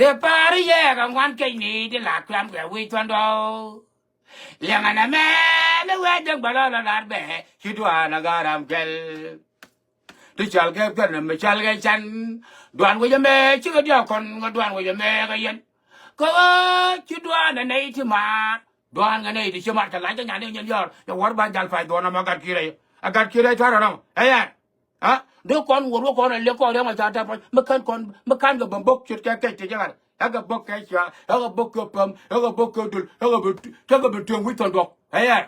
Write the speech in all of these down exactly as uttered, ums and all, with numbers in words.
Tëë pa̱a̱ri yɛ kɛ ŋuan kɛc ni ti la kuɛm kɛ wi̱i̱ thuɔ̱ndɔ. Liɛŋɛ nɛmɛ ni wee jek bä lɔ lɔ lar bɛ ci dua̱a̱n a ga̱r ram kɛl. Ti cal kɛ piɛn mi cal kɛ can. Dua̱a̱n wec ɛmɛ cikɛ diɔ̱k kɔn kɛ dua̱a̱n wec ɛmɛ kɛ yɛn. Kɛ ɣöö ci dua̱a̱n ɛ nɛy ti maar. Dua̱a̱n kɛ nɛy ti ci maar kɛ lac kɛ nyan ni nyin yɔr. Yɛ wär ba jal pay duɔ̱ɔ̱n ɛmɔ gat ki̱rɛ. A gat ki̱rɛ ta̱rɛ nɔ. Ɛ yɛn. Ha? Dee kɔn wor wä kɔn a liek kɔn riɛm a ca tɛp kɔc mi kän kɔn mi kän kɛ bä bok ce̱tkɛ kɛc ti jɛ ɣar. Ɛ kɛ bok kɛ cua, ɛ kɛ bok kɛ päm, ɛ kɛ bok kɛ dul, ɛ kɛ bi, ɛ kɛ bi tueŋ wi̱c thɔn duɔk. Ɛ yɛr.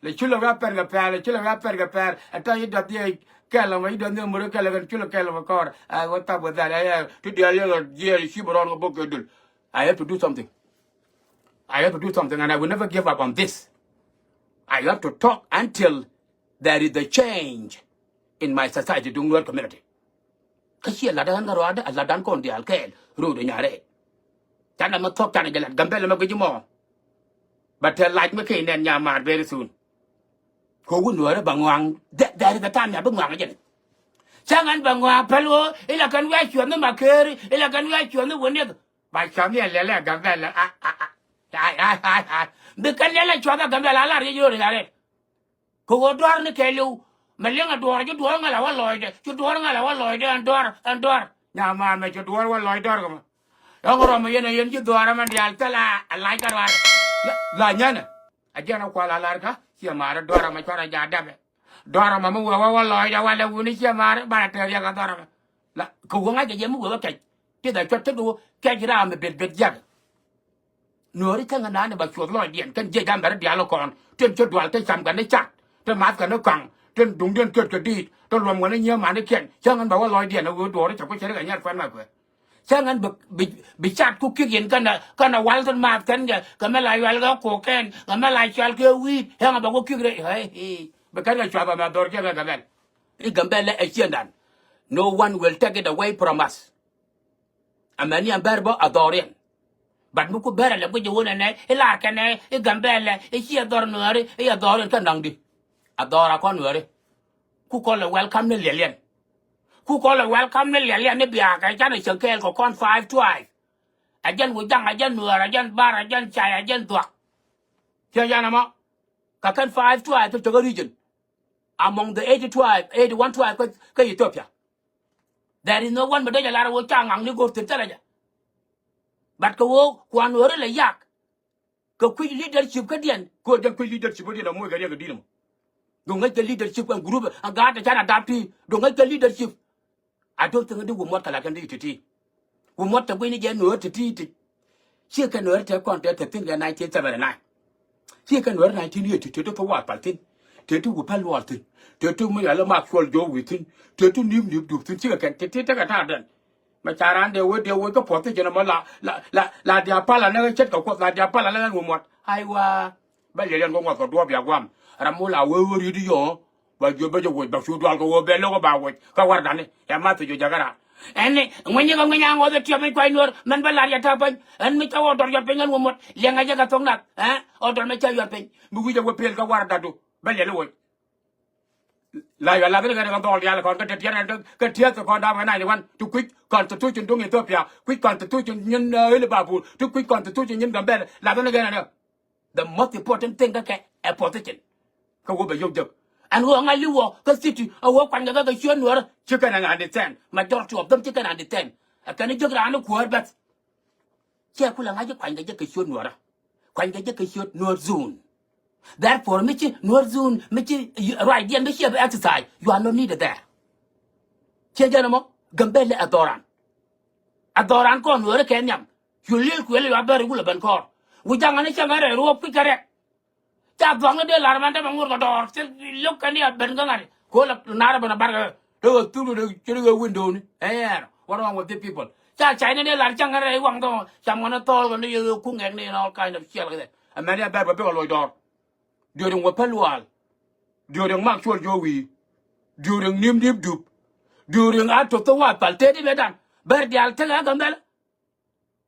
Lɛ ci lɛ wä pɛr kɛ pɛr, lɛ ci lɛ wä pɛr kɛ pɛr. Ɛ tɔ yi dɔth yɛ kɛl ɛmɔ, yi dɔth yɛ mur kɛl ɛmɔ, ci lɛ kɛl ɛmɔ kɔr. Ɛ wä thap wä dhal, ɛ yɛr. Ti diaal yɛ lɔ jiɛɛr ci bi rɔɔn kɛ bok kɛ dul. I have to do something. I have to do something and I will never give up on this. I have to talk until there is a change in my society duŋ Nuer community. Kä ciɛ latdan kä ruaadä a latdan kɔn diaal kɛɛl ro̱o̱dɛ nyarɛ. Canɛ mi thuɔ̱k canɛ jɛ lat Gambɛlɛ mɛ guic mɔ. Bɛ te lac mi keny nɛn nyamaar very soon. Kɛ wun Nuäärä bɛ ŋɔaŋ. There is a time ya bi ŋɔaŋ jɛn. Cäŋ ɛn bɛ ŋɔaŋ päl ɣöö ilɛ kɛn wi̱i̱ a cuɔ̱th ni Makeeri, ilɛ kɛn wi̱i̱ a cuɔ̱th ni Wunieth. Ba cɔm yɛ lɛl ɛ Gambɛlɛ a a a a a a. Bi kɛn lɛl ɛ cuɔ̱th ɛ Gambɛlɛ a lar yɛ ji̱ ro̱o̱dɛ nyarɛ. Kɛ ɣöö dua̱r ni kɛɛliw mɛ liŋ ɛ duɔ̱ɔ̱r, ci duɔ̱ɔ̱r ŋäl ɛ wä lɔɔcdɛ, ci duɔ̱ɔ̱r ŋäl ɛ wä lɔɔcdɛ ɛn dua̱r, ɛn dua̱r. Nyamaa mɛ ci duɔ̱ɔ̱r wä lɔɔc dua̱r kɛ mɛ. Ɛŋ rɔm yɛn ɛ yɛn ci dua̱r ɛmɛ diaal thil a lac kä ruaar. La nyɛnɛ a jiɛn ɛ kual a lar kä ciɛ maarä dua̱r ɛmɛ cuarɛ jaat dapɛ. Dua̱r ɛmɛ mi wee wä wä lɔɔcdɛ walɛ wuni ciɛ maarä banɛ tɛɛr yɛ kɛ dua̱r ɛmɛ. La kɛ ɣöö ŋa̱c kɛ jɛ mi wee wä kɛc. Pith a cuɔt tek kɛ ɣöö kɛc ram mi bet bet jiäk. Nuääri cäŋ ɛn da̱a̱n i̱ ba cuɔth lɔcdiɛn kɛn jiɛc da̱a̱n bɛ rɔ diaal ɛ kɔn tin ci dual ti cam kɛn i̱ cat ti math kɛn i̱ kaŋ tin duŋdiɛn ket kɛ diit ti luɔm kɛn i̱ nyiee manikiɛn. Cäŋ ɛn bɛ wä lɔcdiɛn ɛ ɣöö duɔɔri cɛ ku cɛ ri kɛ nyɛr kuɛn ŋa̱th kuɛ. Cäŋ ɛn bi, bi, bi cat ku ki̱k yɛn kɛn ɛ, kɛn ɛ wal tin math kɛn kɛ kɛ mɛ la yual kɛ kokɛn kɛ mɛ la cual kɛ wi̱i̱t. Cäŋ ɛ bɛ ku ki̱k rɛy ɛ, ɛ, bi kɛn kɛ cuath ɛmɛ dhɔr jiɛk ɛ Gambɛl. I̱ Gambɛl ɛ ciëndan. No one will take it away from us. Amäni ɛn bɛr bä a dhɔriɛn. But mi ku bɛr a lɛ guic jɛ wun ɛnɛ i̱ lar kɛnɛ i̱ Gambɛlɛ i̱ ci a dhɔr Nuääri i̱ a dhɔriɛn kä naŋdi. A dhɔr a kɔn Nuääri. Ku kɔn lɛ welcome ni liɛliɛn. Ku kɔn lɛ welcome ni liɛliɛn ni biakä canɛ cäŋ kɛɛl kɛ kɔn five tribe. A jɛn Wujaŋ, a jɛn Nuäär, a jɛn Bar, a jɛn Cay, a jɛn Dhuak. Ciɛ jɛn ɛmɔ. Kä kɛn five tribe ti cäŋ a region. Among the eighty tribe, eighty one tribe kä, kä Ethiopia. There is no one mi dee jɛ lar ɛ ɣöö ca ŋa̱ŋni go̱r thi̱n thilɛ jɛ. But kɛ ɣöö kuan Nuääri lɛ yak kɛ kui̱c leadership kädiɛn kɛ ɣöö jɛn kui̱c leadership kädiɛn ɛ moc kɛ riɛk kɛ di̱t ɛmɔ. Duŋ ŋäc kɛ leadership ɛn group ɛ gaat ɛ can adapt ti duŋ ŋäc kɛ leadership. I don't think di wä muɔt kɛ la̱t kɛn di ti̱ti̱. Wä muɔt te gui̱ni jɛ Nuäär ti̱ti̱ ti. Ciɛ kɛ Nuäär te kɔn te te thi̱n kɛ nineteen seventy nine. Ciɛ kɛ Nuäär nineteen eighty te te thok wa pal thi̱n. Te te wä pal luɔl thi̱n. Te te mi yal mak cuɔl jo̱o̱k wi̱i̱ thi̱n. Te te ni̱p ni̱p dup thi̱n ciɛ kɛ kɛn te te tekɛ ta̱a̱ dɛn. Mɛ ca raan dee wee dee wee kä puɔth thi̱n jɛn ɛmɔ la la la la dia pal anɛ kɛ ce̱tkɛ kuɔth la dia pal anɛ kɛ wä muɔt. Aiwa. Bä liɛliɛn kɛ ŋuɔth kɛ duɔɔp ya guam. Ram mi la wee wee ri̱t yɔ̱ɔ̱. Ba jiö bä jɛ woc ba cu dual kɛ wee bɛ lo̱k ba woc kä wardani. Ya math jɛ jakä ram. Ɛn ni ŋuɛnyni kɛ ŋuɛny a ŋuɔth ɛ tiɔp in kuay Nuäär mɛn bä lar yɛ ta̱a̱ päny. Ɛn mi ca wä dɔr yɔt piny ɛn wä muɔt liɛŋɛ jɛ kɛ thok nak. Ɛ ɔ dɔr mɛ ca yɔt piny mi wi̱c ɛ wä pel kä wardadu. Bä liɛl i̱ woc. La yɔ lath ni kɛn kɛ dhɔl diaal kɔn kä te tiɛt kɛn kä tiɛth kɛ kɔn da̱a̱p kɛ nine one ti kui̱c constitution duŋ Ethiopia kui̱c constitution nyin, ɛ, Ilibabur ti kui̱c constitution nyin Gambɛl lath ni kɛn ɛn. The most important thing kä kɛ ɛ position. Kä wä bɛ yop jek ɛn ɣöö ŋa̱c li̱w wä kä city ɛ wä kuany kɛ kɛ kɛ ciöt Nuäärä ci kɛn ɛ understand. Majority of them ci kɛn understand. Ɛ kɛn jiök raan ni kuäär bɛth. Ciɛ kulɛ ŋa̱c ji̱ kuany kɛ jɛ kɛ ciöt Nuäärä. Kuany kɛ jɛ kɛ ciöt Nuäär zone. Therefore mi ci Nuäär zone mi ci ruacdiɛn mi ciɛ bi exercise, you are not needed there. Ciɛ jɛn ɛmɔ Gambɛlɛ ɛ dhɔran. Ɛ dhɔran kɔn Nuäärä kɛ nhiam. Cu li̱el kuël yua bɛr i̱ wulɛ ben kɔɔr. Wi̱c jaŋ ɛn cäŋ ɛn rɛy ruɔ̱ɔ̱p kui̱ kɛ rɛk. Ca dhuaŋni dee lar man dämɛ ŋur kɛ dɔɔr thil lo̱k kɛn diɛ ben kä ŋa̱t. Ko̱ la nar ben a bar kɛ dee kɛ thuk dee ciri kɛ window ni. Ɛɛr, what wrong with these people? Ca cay ni dee lar cäŋ kɛ rɛy waŋ thɔŋ cam kɛn thɔɔl kɛn dee yɛ ku ŋɛk ni in all kind of ciɛl kɛ thɛ. Ɛmɛn yɛ bɛr bɛ bikɛ loc dɔɔr. During wä päl wal. During mak cuɔl jɔwi. During nim nim dup. During a toth thok wa pal tëë di bɛ dan bɛr diaal tekɛ Gambɛl.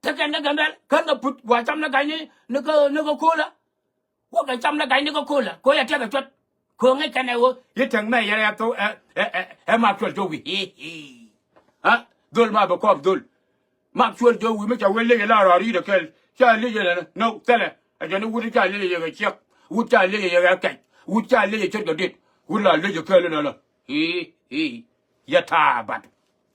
Tekɛ ni Gambɛl kän kɛ put wa cam ni ga̱ny ni ni kä ni kä ko̱lä. Wä kɛ cam ni ga̱ny ni kä ko̱lä ko̱ yɛ tiɛk kɛ cuɔt. Ko̱ ŋäc kɛn ɛ ɣöö i̱ tɛŋ mɛ yɛrɛ ya thok ɛ ɛ ɛ ɛ ma cuɔl cok wi̱i̱. Ha? Dhol ma bɛ kɔɔp dhol. Mak cuɛl jɛ wi̱i̱ mi ca wee lec ɛ la rɔɔr i̱ dee kɛl ca lec ɛ nɛnɛ nɔ thɛlɛ. Ɛ jɛn i̱ wut ca lec ɛ yɛ kɛ ciɛk. Wut ca lec ɛ yɛ kɛ kɛc. Wut ca lec ɛ ce̱tkɛ dit. Wut la lec ɛ kɛl inɔnɔ. I̱ i̱ yɛ ta̱a̱ bat.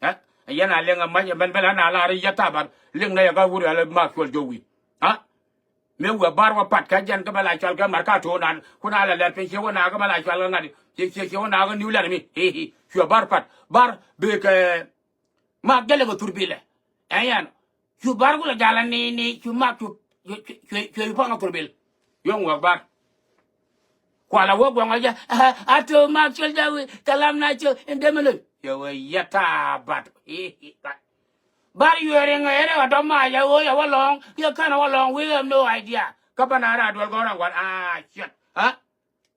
Ɛ yɛn a liŋ ɛ mac ɛ mɛn bɛ la na lar i̱ yɛ ta̱a̱ bat liŋ nɛ yɛ ka wut ɛ la mak cuɛl jɛ wi̱i̱. Ɛ mëë wiɛ bar wä pat kä jɛn kä bɛ la cual kɛ mar ka to̱o̱ nan kun a la lɛt piny ciɛ wä na kä bɛ la cual kɛ ŋa̱t ciɛ ciɛ ciɛ wä na kä niw lɛt mi. I̱ i̱ cuɛ bar pat bar bekɛ. Mak jälɛ kɛ thurbilɛ. Ɛn yɛn cu bar kulɛ jalɛ ni ni cu mak cu cu cu cu paŋ thurbil. Yɔŋ wä bar. Kualɛ wä guaŋ a jɛ a to mak cuɛl jɛ wi̱i̱ kɛ lam na cɛ in demɛ lo̱c. Yɛ wä yɛ ta̱a̱ bat. Bar yuɛɛri ŋäcɛ ni ɣä dɔ̱p mac ɛ ɣöö yɛ wä lɔ̱ɔ̱ŋ kiɛ känɛ wä lɔ̱ɔ̱ŋ, we have no idea. Kä bä na raar duel gɔ̱r ɛn gua̱n a ciɛt.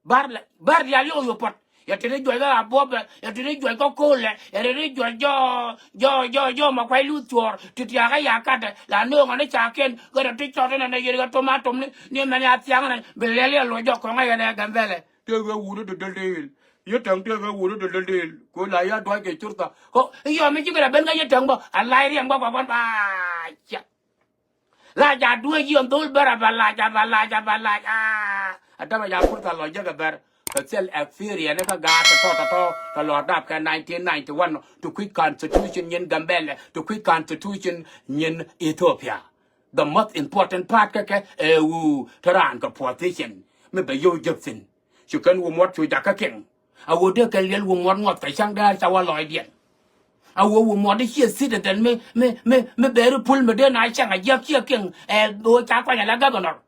Bar lɛ bar diaal yɔk yop puɔ̱t. Yɛ te ni juɔc kä Abuɔbɛ, yɛ te ni juɔc kä Kolɛ, yɛ te ni juɔc jɔɔ jɔɔ jɔɔ jɔɔ ma kuay luth cuɔɔr ti tiakä ya katɛ la no̱o̱ŋ ɛ ni ca kiɛn ɣä rɔ ti cɔt inɛ nɛ yɛr ɣä tom a tom ni ni mɛn ya thiaŋ inɛ bi lɛl yɛ luɔc jɔk kɔŋä yɛn ɛ Gambɛlɛ. Tëëk ɣä wut i̱ dödöl dee ɣil. Yä täŋ tëëk ɣä wut i̱ dödöl dee ɣil. Ko̱ la yä dua̱c kɛ curtha. Ko̱ i̱ yɔm i̱ cikɛ la ben kä yä täŋ bä a la̱c riɛm bä kɔkɔn ba. Cia. Lac a dueec yɔn dhol bär a ba lac a ba lac a ba lac a. A dämɛ ca pur tha lɔ jek a bär. Kɛ thil experience kä gaat tɔ̱tɔ̱ tɔ̱tɔ̱ tɔ̱ lɔ dap kɛ nineteen ninety-one to kui̱c constitution nyin Gambɛlɛ to kui̱c constitution nyin Ethiopia. The most important part kä kɛ ɛ wu te raan kɛ position mi bɛ yio̱w jek thi̱n. Cu kɛn wu muɔt cu jakä kiɛŋ. A wu dee kɛ liɛl wu muɔt ŋuɔth kɛ cäŋ dee ca wä lɔcdiɛn. A wu wu muɔt i̱ ciɛ citizen mi mi mi mi beri pul mi dee na cäŋ a jiäk ciɛ kiɛŋ ɛ wu ca kuany a la governor.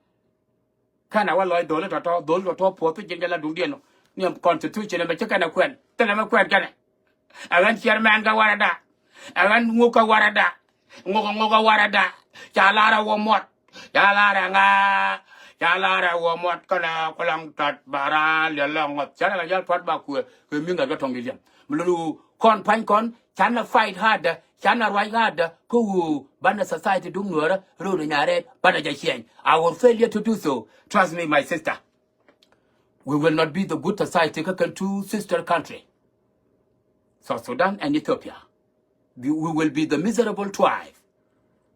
Kɛn a wä lɔc dholi tɔ̱tɔ̱ dholi tɔ̱tɔ̱ puɔth i̱ jiɛn jɛ la duŋdiɛn ni constitution ɛmɛ ci kɛn a kuɛn thilɛ mi kuɛn kɛnɛ. Ɛ ɣän chairman kä warada. Ɛ ɣän ŋuk kä warada. Ŋuk ŋuk kä warada. Ca lar ɛ wä muɔt. Ca lar ɛ ŋa. Ca lar ɛ wä muɔt kɛnɛ kulaŋ tat bara liɛl lɔ ŋuɔth cɛ rɛ kɛ jal puɔt ba kuɛ kɛ mi ŋa̱t kä tɔŋ di liɛm mi lulu kɔn pa̱ny kɔn. Canɛ fight hard. Canɛ ruac hard. Kä wu banɛ society duŋ nuɔrä ro̱o̱n nyarɛ banɛ jɛ change. Our failure to do so, trust me my sister. We will not be the good society kä kɛn two sister country, South Sudan and Ethiopia. We, we will be the miserable tribe.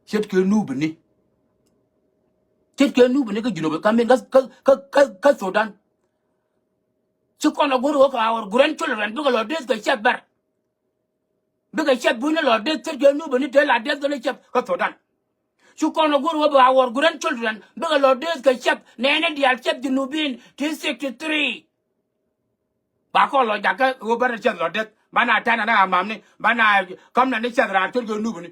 Ce̱tkɛ nubini. Ce̱tkɛ nubini kä Junub kä min kä kä kä kä Sudan. Ci kɔn a go̱r wä kɛ our grandchildren bikɛ lɔ deth kɛ ciɛth bär. Bikɛ ciɛth buni lɔ deth ce̱tkɛ nubini te la deth kɛ ni ciɛth kä Sudan. Cu kɔn a go̱r wä bɛ our grandchildren bikɛ lɔ deth kɛ ciɛth nɛɛni diaal ciɛth Junubin ti sixty three. Ba kɔn lɔ jakä wä bä ni ciɛth lɔ deth ba na tɛn anɛ a mamni ba na käm na ni ciɛth raan ce̱tkɛ nubini.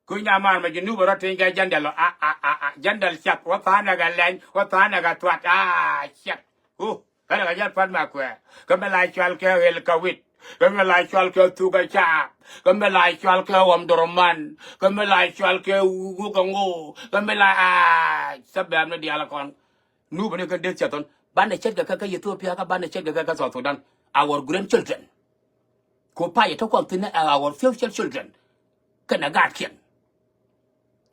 Kui̱ nyaman mɛ Junub rɔ tiny kɛ jɛndɛl ɔ a a a a jɛndɛl ciɛth wä tha̱a̱n ɛ kɛ lɛny wä tha̱a̱n ɛ kɛ thuat a ciɛth. Kä lɛ kɛ jɛn pua̱t ma kuɛ kä mi la cual kɛ ɣel kɛ wit kä mi la cual kɛ thuk kɛ caap kä mi la cual kɛ ɣɔm doroman kä mi la cual kɛ ŋuk kɛ ŋu kä mi la a. Cä bɛm ni diaal kɔn. Nubini kɛ deth cɛ thon banɛ ce̱tkɛ kɛ kä Ethiopia kä banɛ ce̱tkɛ kɛ kä South Sudan. Our grandchildren. Ku pay tɔ kɔn thin ɛ our future children. Kɛnɛ gaatkiɛn.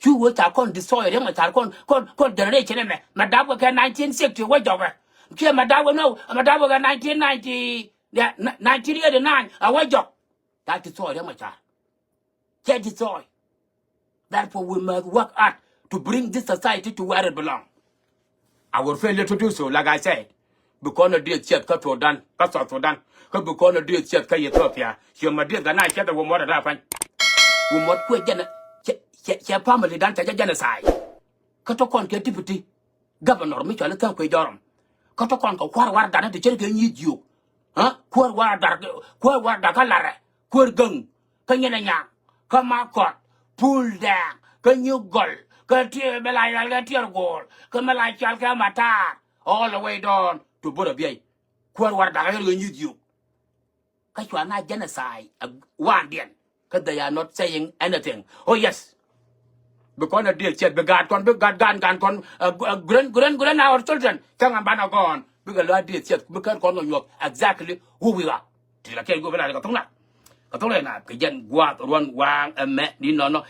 Cu wee ca kɔn destroy riɛm ɛ car kɔn kɔn kɔn generation ɛmɛ mɛ dap wɛ kɛ nineteen sixty wä jɔkɛ. Kiɛ mɛ dap wɛ no mɛ dap wɛ kɛ nineteen ninety, nineteen eighty nine a wä jɔk. Ca destroy riɛm ɛ car. Ca destroy. Therefore we must work hard to bring this society to where it belong. Our failure to do so, like I said, bi kɔn a dieth ciɛth kä Sudan kä South Sudan kä bi kɔn a dieth ciɛth kä Ethiopia. Ciɛ ma dieth kɛ na ciɛth a wä muɔt a daa pany. Wä muɔt kuɛ jɛn cɛ cɛ cɛ family dan cɛ jɛ genocide. Kä tɔ kɔn kɛ deputy governor mi cɔal i̱ Thäŋ Kuec Jɔrɔm. Kä tɔ kɔn kɛ kua̱r war dan ti cɛn kɛ nyic jiök. Kuäär war dar kuäär war dar kä Larɛ kuäär Gäŋ kä Nyinɛ Nyaŋ kä Makɔt Pul Dɛɛŋ kä Nyugɔl kä tiɛ mi la cual kɛ Tiɛr Go̱o̱l kä mi la cual kɛ Matar all the way down to Bor Abiɛy. Kuäär war dar kä yɛr ɣä nyi̱th yio̱k. Kä cua na genocide a wandiɛn. Kä they are not saying anything. Oh yes. Bi kɔn a dieth ciɛth bi gaat kɔn bi gaat gan gan kɔn a grand grand grand our children. Cäŋ an banɛ gɔɔn bikɛ lɔ a dieth ciɛth bi kɛn kɔn kɛ nyuɔth exactly who we are. Ti la kɛn guɔ bi la kɛ thok na kɛ thok na kɛ jɛn guath ruɔn waaŋ ɛmɛ ni nɔnɔ.